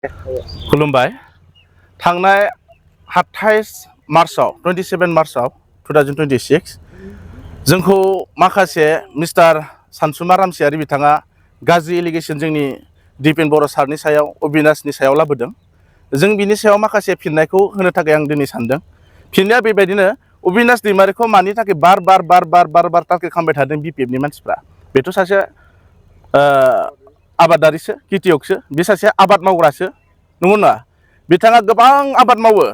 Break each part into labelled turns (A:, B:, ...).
A: खुलुमबाय थांनाय 28 मार्चआव 27 मार्चआव 2026 जोंखौ माखासे मिस्टार सानसुमा रामसियारि बिथाङा गाज्रि एलिगेसन जोंनि दिपेन बर' सारनि सायाव अबिनाशनि सायाव लाबोदों। जों बिनि सायाव माखासे फिननायखौ होनो थाखाय आं दिनै सानदों। फिननाया बेबायदिनो अबिनाश दैमारिखौ मानि थाखाय बार बार टारगेट खालामबाय थादों बिपिएफनि मानसिफ्रा। बेथ' सासे आबादारिसो खेथियकसो, बे सासे आबाद मावग्रासो नंगौ नङा? बिथाङा गोबां आबाद मावो।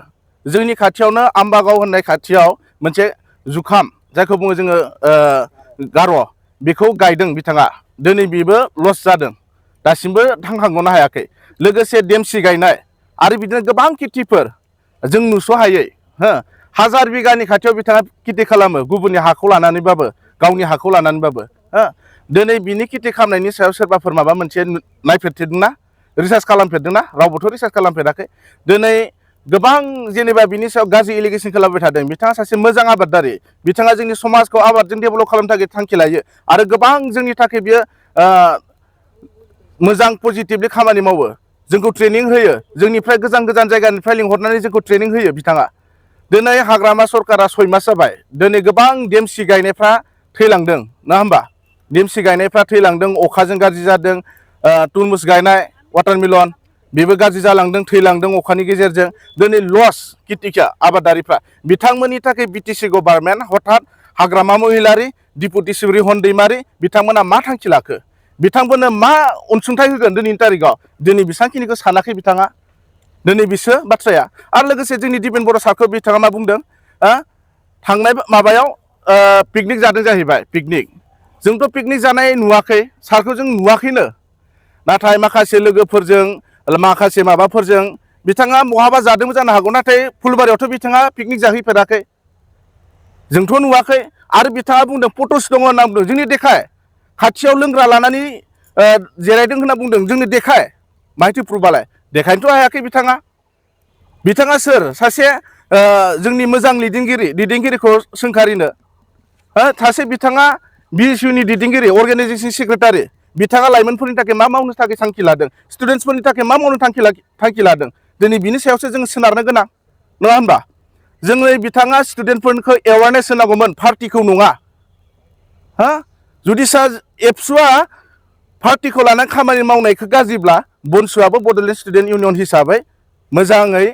A: जोंनि खाथियावनो आम्बागाव होननाय खाथियाव मोनसे जुखाम जायखौ बुङो जोङो गार' बेखौ गायदों बिथाङा। दिनै बेबो लस जादों, दासिमबो थांखांग'नो हायाखै। लोगोसे देमसि गायनाय आरो बिदिनो गोबां खेथिफोर जों नुस'हायै हो 1000 बिगानि खाथियाव बिथाङा खेथि खालामो, गुबुननि हाखौ लानानैबाबो गावनि हाखौ लानानैबाबो हो। दिनै बिनि खेथि खालामनायनि सायाव सोरबाफोर माबा मोनसे नायफेरदोंना, रिसार्च खालामफेरदोंना? रावबोथ' रिसार्च खालामफेराखै। दिनै गोबां जेनेबा बिनि सायाव गाज्रि एलिगेसन खालामबाय थादों। बिथाङा सासे मोजां आबादारि, बिथाङा जोंनि समाजखौ आबादजों डेभेलप खालामनो थाखाय थांखि लायो आरो गोबां जोंनि थाखाय बियो मोजां पजिटिभलि खामानि मावो, जोंखौ ट्रेनिं होयो, जोंनिफ्राय गोजान गोजान जायगानिफ्राय लिंहरनानै जोंखौ ट्रेनिं होयो बिथाङा। दिनै हाग्रामा सरकारा 6 मास जाबाय, दिनै गोबां देमसि गायनायफ्रा थैलांदों नङा होमबा? देमसि गायनायफ्रा थैलांदों, अखाजों गाज्रि जादों। तुरमुस गायनाय वाटारमेलन बेबो गाज्रि जालांदों, थैलांदों अखानि गेजेरजों। दिनै लस खेथिखा आबादारिफ्रा। बिथांमोननि थाखाय बिटिसि गभर्नमेन्ट हठात हाग्रामा महिलारि, डिपुटि सिउरि हन दैमारि बिथांमोना मा थांखि लाखो? बिथांमोननो मा अनसुंथाइ होगोन दिनैनि तारिखाव? दिनै बेसेबांखिनिखौ सानाखै बिथाङा। दिनै बिसो बाथ्राया। आरो लोगोसे जोंनि दिपेन बर' सारखौ बिथाङा मा बुंदों? थांनाय माबायाव पिकनिक जादों जाहैबाय, पिकनिक। जोंथ' पिकनिक जानाय नुवाखै, सारखौ जों नुवाखैनो। नाथाय माखासे लोगोफोरजों माखासे माबाफोरजों बिथाङा बहाबा जादोंबो जानो हागौ, नाथाय फुलबारियावथ' बिथाङा पिकनिक जाहैफेराखै, जोंथ' नुवाखै। आरो बिथाङा बुंदों फट'स दङ होनना बुंदों। जोंनि देखाय खाथियाव लोंग्रा लानानै जिरायदों होनना बुंदों, जोंनि देखाय माहायथो प्रुफआलाय? देखायनोथ' हायाखै बिथाङा। बिथाङा सोर? सासे जोंनि मोजां दैदेनगिरिखौ सोंखारिनो सासे बिथाङा BSUनि दैदेनगिरि, अर्गेनाइजेसन सेक्रेटारि। बिथाङा लाइमोनफोरनि थाखाय मा मावनो थाखाय थांखि लादों, स्टुडेन्टसफोरनि थाखाय मा मावनो थांखि लादों, दिनै बिनि सायावसो जों सोनारनो गोनां नङा होनबा? जोङो बिथाङा स्टुडेन्टफोरखौ एवारनेस होनांगौमोन, पार्टिखौ नङा। जुदि एबसुआ पार्टिखौ लानानै खामानि मावनायखौ गाज्रिब्ला बनसुआबो बड'लेण्ड स्टुडेन्ट इउनियन हिसाबै मोजाङै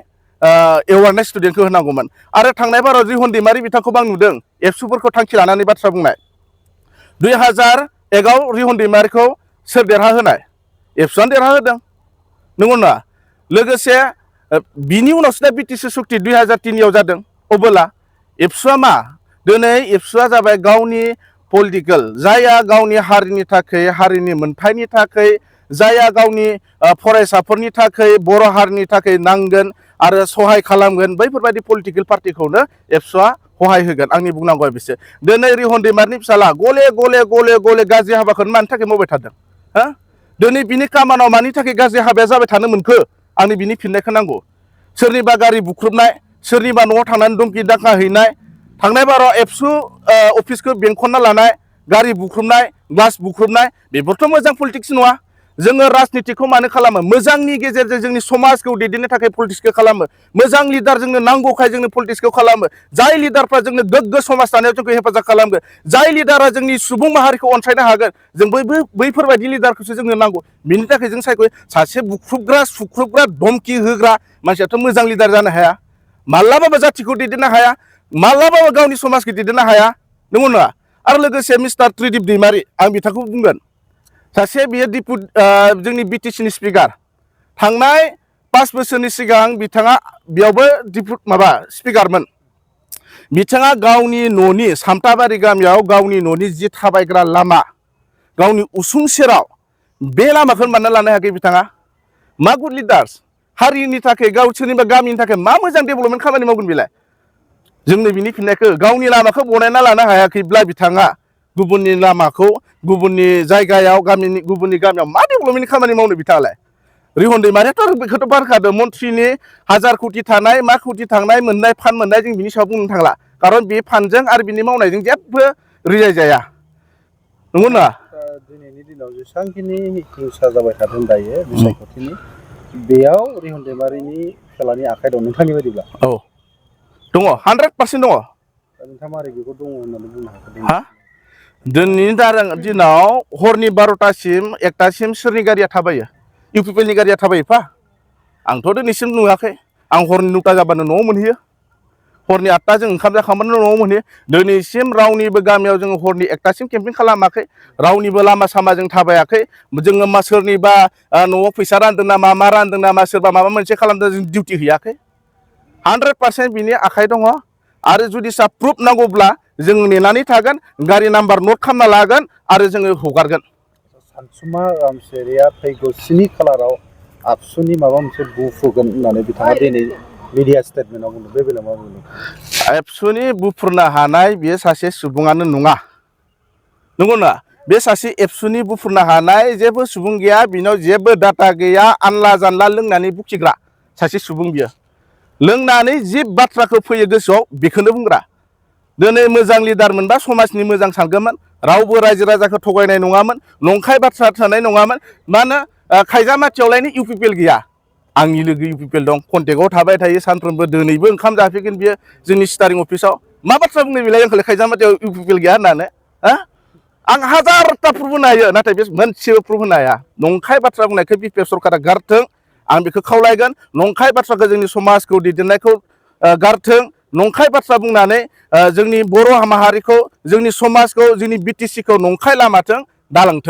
A: एवारनेस स्टुडेन्टखौ होनांगौमोन। आरो थांनाय बाराव रिहन दैमारि बिथांखौबो आं नुदों एबसुफोरखौ थांखि लानानै बाथ्रा बुंनाय। 2001 आव रिहन दैमारिखौ सोर देरहा होनाय? एबसुआनो देरहा होदों नंगौ नङा? लोगोसे बिनि उनावसो दा बिटिसि सुक्ति 2003 आव जादों। अबोला एबसुआ मा? दिनै एबसुआ जाबाय गावनि पलिटिकेल, जायहा गावनि हारिनि थाखाय, हारिनि मोनथायनि थाखाय, जायहा गावनि फरायसाफोरनि थाखाय, बर' हारिनि थाखाय नांगोन आरो सहाय खालामगोन, बैफोरबायदि पलिटिकेल पार्टिखौनो एबसुआ सहाय होगोन। आंनि बुंनांगौआ बिसो। दिनै रिहन दैमारिनि फिसाला गले गले गाज्रि हाबाखौनो मानि थाखाय मावबाय थादों? दिनै बिनि कामानाव मानि थाखाय गाज्रि हाबाया जाबाय थानो मोनखो? आंनि बिनि फिननायखौ नांगौ। सोरनिबा गारि बुख्रुबनाय, सोरनिबा न'आव थांनानै धमकि दाखा हैनाय, थांनाय बाराव एबसु अफिसखौ बेंखनना लानाय, गारि बुख्रुबनाय, ग्लास बुख्रुबनाय, बेफोरथ' मोजां पलिटिक्स नङा। जोङो राजनितिखौ मानो खालामो? मोजांनि गेजेरजों जोंनि समाजखौ दैदेननो थाखाय पलिटिक्सखौ खालामो। मोजां लिडार जोंनो नांगौखाय जोंनो पलिटिक्सखौ खालामो। जाय लिडारफ्रा जोंनो गोग्गो समाज दानायाव जोंखौ हेफाजाब खालामगोन, जाय लिडारा जोंनि सुबुं माहारिखौ अनसायनो हागोन, जों बैफोरबायदि लिडारखौसो जोंनो नांगौ। बिनि थाखाय जों सायख'यो। सासे बुख्रुबग्रा सुख्रुबग्रा धमकि होग्रा मानसियाथ' मोजां लिडार जानो हाया, माब्लाबाबो जाथिखौ दैदेननो हाया, माब्लाबाबो गावनि समाजखौ दैदेननो हाया नंगौ नङा? आरो लोगोसे मिस्टार त्रिदिप दैमारि, आं बिथांखौ बुंगोन, सासे बियो जोंनि बिटिसिनि स्पिकार। थांनाय 5 बोसोरनि सिगां बिथाङा बेयावबो स्पिकारमोन। बिथाङा गावनि न'नि सामथाबारि गामियाव गावनि न'नि जि थाबायग्रा लामा, गावनि उसुं सेराव बे लामाखौ बानायना लानो हायाखै बिथाङा। मा गुड लिडार्स? हारिनि थाखाय, गावसोरनिबा गामिनि थाखाय मा मोजां डेभेलपमेन्ट खामानि मावगोन बेलाय? जोंनो बिनि फिननायखौ, गावनि लामाखौ बनायना लानो हायाखैब्ला बिथाङा गुबुननि लामाखौ, गुबुननि जायगायाव, गुबुननि गामियाव मा डेभेलपमेन्ट खामानि मावनो बिथाङालाय? रिहन दैमारियाथ' बेखौथ' बारखादों, मन्थ्रिनि 1000 कोटि थानाय, मा कोटि थांनाय, मोननाय फान्ड मोननाय, जों बिनि सायाव बुंनो थांला। खारन बे फान्डजों आरो बिनि मावनायजों जेबो रिजाय जाया नंगौ नङा?
B: दिनैनि दिनाव जेसेबांखिनि हिंसा जाबाय थादों दायो बिसायख'थिनि, बेयाव रिहन दैमारिनि फिसालानि आखाइ दं नोंथांनि बायदिब्ला?
A: औ दङ 100% दङ।
B: नोंथाङा मारै बेखौ दङ होननानै बुंनो हागोन?
A: हा दिनैनि दिनाव हरनि 12टासिम 1टासिम सोरनि गारिया थाबायो? इउपिपिएलनि गारिया थाबायोफा? आंथ' दिनैसिम नुवाखै। आं हरनि 9टा जाबानो न'आव मोनहैयो। हरनि 8टा जों ओंखाम जाखांबानो न'आव मोनहैयो। दिनैसिम रावनिबो गामियाव जोङो हरनि 1टासिम केम्पिं खालामाखै। रावनिबो लामा सामा जों थाबायाखै। जोङो मा सोरनिबा न'आव फैसा रानदों नामा मा रानदों नामा सोरबा माबा मोनसे खालामदों जों डिउटि हैयाखै। 100% बिनि आखाइ दङ। आरो जुदि प्रुफ नांगौब्ला जों नेनानै थागोन, गारि नाम्बार नट खालामना लागोन आरो जोङो हगारगोन।
B: सानसुमा रामसियारिया फैगौ 7 खालाराव आबसुनि माबा मोनसे बुंफुगोन होननानै बिथाङा दिनै मिडिया स्टेटमेन्टआव बुंदों। बे बेलायाव मा बुंदों?
A: एबसुनि बुफ्रुनो हानाय बेयो सासे सुबुङानो नङा। नंगौ ना? बे सासे एबसुनि बुफ्रुनो हानाय जेबो सुबुं गैया। बिनाव जेबो डाटा गैया। आनला जानला लोंनानै बुखिग्रा सासे सुबुं बियो। लोंनानै जि बाथ्राखौ फैयो गोसोआव बेखौनो बुंग्रा। दिनै मोजां लिडार मोनबा समाजनि मोजां सानगौमोन। रावबो रायजो राजाखौ थगायनाय नङामोन। नंखाय बाथ्रा थानाय नङामोन। मानो खायजामाथियावलायनो इउपिपिएल गैया। आंनि लोगो इउपिपिएल दं, कन्टेक्टआव थाबाय थायो सानफ्रोमबो। दिनैबो ओंखाम जाफैगोन बियो जोंनि स्टारिं अफिसाव। मा बाथ्रा बुंनो बेलाय आंखौलाय खायजामाथियाव इउपिपिएल गैया होननानै? आं हाजारथा प्रुफ होनो हायो, नाथाय बे मोनसेबो प्रुफ होनो हाया। नंखाय बाथ्रा बुंनायखौ बिपिएफ सरकारा गारथों, आं बेखौ खावलायगोन। नंखाय बाथ्राखौ जोंनि समाजखौ दैदेननायखौ गारथों। नंखाय बाथ्रा बुंनानै जोंनि बर' माहारिखौ, जोंनि समाजखौ, जोंनि बिटिसिखौ नंखाय लामाथिं दालांथों।